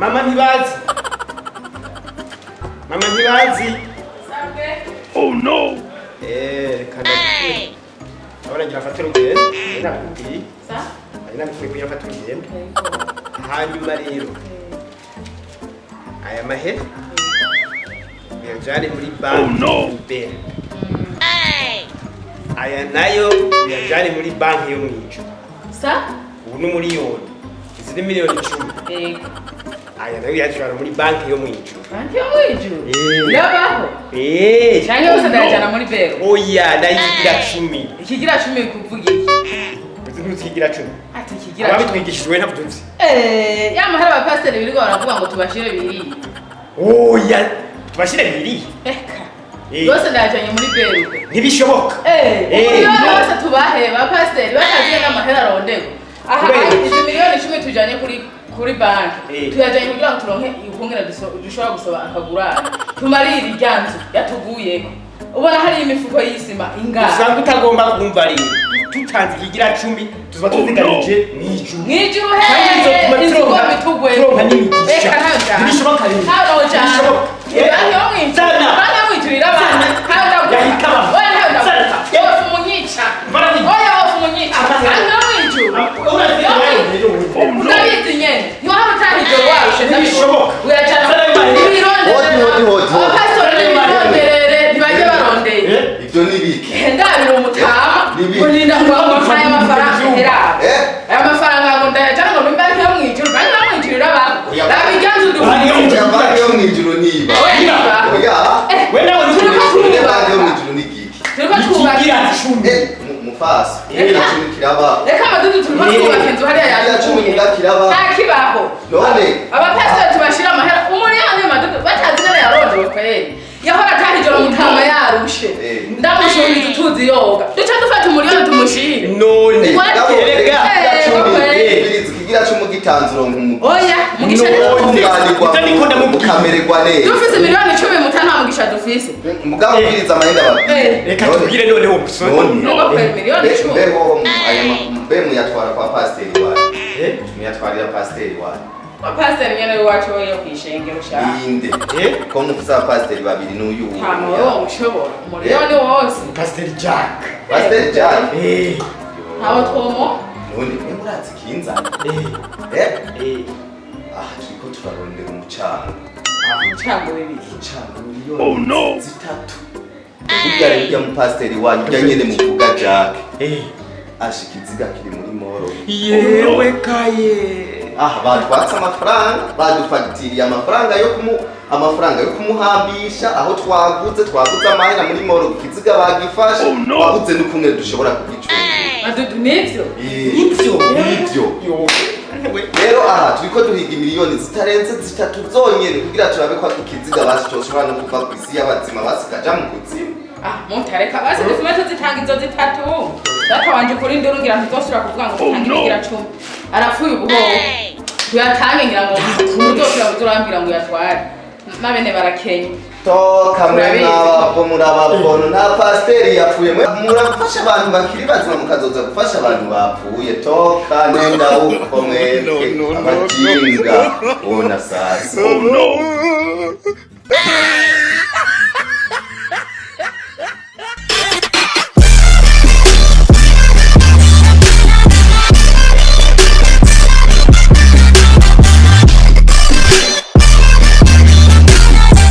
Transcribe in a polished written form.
Mama ntibazi, mama ntibazi. Oh no! Reka ndabikure. Abana ngira afate urugendo, nari nakubwiye. Sa? Nari nakubwiye ko afata urugendo. Hanyuma rero aya mahera uyajyane muri banki. No. Ubera aya nayo uyajyane muri banki yo mu ijuru. Sa? Ubu ni 1 miliyoni, izi ni miliyoni 10. Yego. Aya nayo uyajyana muri banki yo mu ijuru. Banki yo mu ijuru? Eh. Irabaho? Eh. Canke yose ndayajana muri bero? Oya, nayo ikigira cumi. Ikigira cumi kuvuga iki? Uzi ntuzi ikigira cumi? Ati ikigira cumi. Ababitwigishijwe ntabwo tuzi. Eh, ya mahera abapasiteri birirwa baravuga ngo tubashire biriye. Oya, tubashyire biriya. Eka. Eh. Yose ndayajanye muri bero. Ntibishoboka. Eh, Eh, umuriyoni no. wose tubahe bapasiteri bataziye n'amahera arondegwa. Aha. Kubera iki? Izi miliyoni 10 tujanye kuri banki. Eh. Tuyajanye kugira ngo turonke ukungene dushobora gusaba akagurane. Tumarire irya nzu yatuguyeko. Ubona hari imifuko y'isima ingana. Usanga utagomba kumva rero, tutanze ikigira cumi tuzoba tuziganije mw'ijuru. Mwijuru Kandi hehe? bizotuma Inzu igomba itugweko. turonka n'imigisha. Reka ntayo njana. Ntibishoboka rero. Ntayo njana. Ntibishoboka. Banki yo mwijuru. Zana. Banki yo mwijuru irabana. Ntayo ndaguha. Yahita aba. Oya, ntayo ndaguha. Zana. Wowe umunyica. Barabizi. Oya, wowe umunyica. Amahera. Banki yo mwijuru. Urazi Yo rero. Oh no! Urabizi nyene ntiwaba utaha ijoro warushe. Ntibishoboka. Uyajana. Zana ayo mahera. Ibironderere. Hodi, hodi, hodi, hodi. Abapasitori n'ibironderere ntibajye barondeye. Eh? Ibyo ni biki? Ndabira umutama. Nibi. Ngo ninda kuba aya mafaranga heraba. Eh? Aya mafaranga ngo ndayajana ngo nimba yo mwijuru, banki yo mwijuru irabaho. Oya. Raba irya nzu Banki yo dufite. Oya, banki yo mwijuru niba. Oya, niba. Oya. We nawe. Turiko None twubaka. banki yo mwijuru ni giki? Turiko twubaka. Ikigira cumi. Eh, mufasi. Ikigira cumi kiraba. Reka amadudu, turiko Eh. twubaka inzu hariya Ikigira cumi yatuguye. kiraba. Nta kibaho. None Abapasitori tubashira amahera 1 miliyoni madudu batazi ingene yarondewe kweri. Yahora ataha ijoro mutama yarushe. Eh. Ndamushubiriza utuzi yoga, duca dufata 1 miliyoni tumushire. None What? erega. Eh, ikigira cumi gitanze uronka umugisha. Oya, mugisha None. ntidufise. Utunganirwa, Ivyo niko ndamubwira. mukamererwa neza. Dufise miliyoni 10 muta, nta mugisha dufise. Mugabo ubwiriza amahenda babwira. Eh. Reka tubwire noneho musore. None. Nubwo kweri miliyoni 10. Mbeho aya mbe muyatwara kwa pasiteri wawe? Eh? Muyatwarira pasiteri wawe? Pasiteri nyene w'iwacu we yo kwishengero sha. Ninde? Eh? Ko mufise abapasiteri babiri n'uyu? Nta mawe ushobora 1 miliyoni wose. Pasiteri Jack. Pasiteri Jack? Eh. Ntawo twomo. None mwe murazi kinzana? Eh. Eh? Eh. Aha turiko turarondera umucango. Umucango w'ibiki? Umucango. Oh miliyoni no! 3. Burya rero urya mupasiteri wanyu, urya nyene muvuga Jack, Eh. ashika iziga kiri muri moro. Yewe kaye. Aha batwatse amafaranga, badufagitiriye amafaranga yo kumu amafaranga yo kumuhambisha. Aho twaguze amahera muri moro, ikiziga bagifashe. Oh, no. Wabuze n'ukumwe dushobora kugicunga. Madudu, nivyo? Eh, Nivyo. nivyo. Yo. Rero aha turiko duhiga miliyoni zitarenze 3 zonyene kugira turabe ko ikiziga basi coshobora no kuva ku isi y'abazima, basi kaja mu kuzimu. Ah, mutareka basi dufume tuzitanga izo 3. Data wanje kuri nduru ngira ntuzosubira kuvuga ngo Oh, tutange no. ikigira cumi. Arapfuye ubuhoho, tuyatange ngira ngo uzosubira kuzurambwira ngo uyatware nabene barakenye. Toka mwe. Turabizi. Mwababo murababono, nta pasiteri yapfuye. Mwe murafasha abantu bakiri bazima, mukazoza gufasha abantu bapfuye. Toka nenda uko mwebwe. No, no, no. Abajinga ona sasa. Oh no!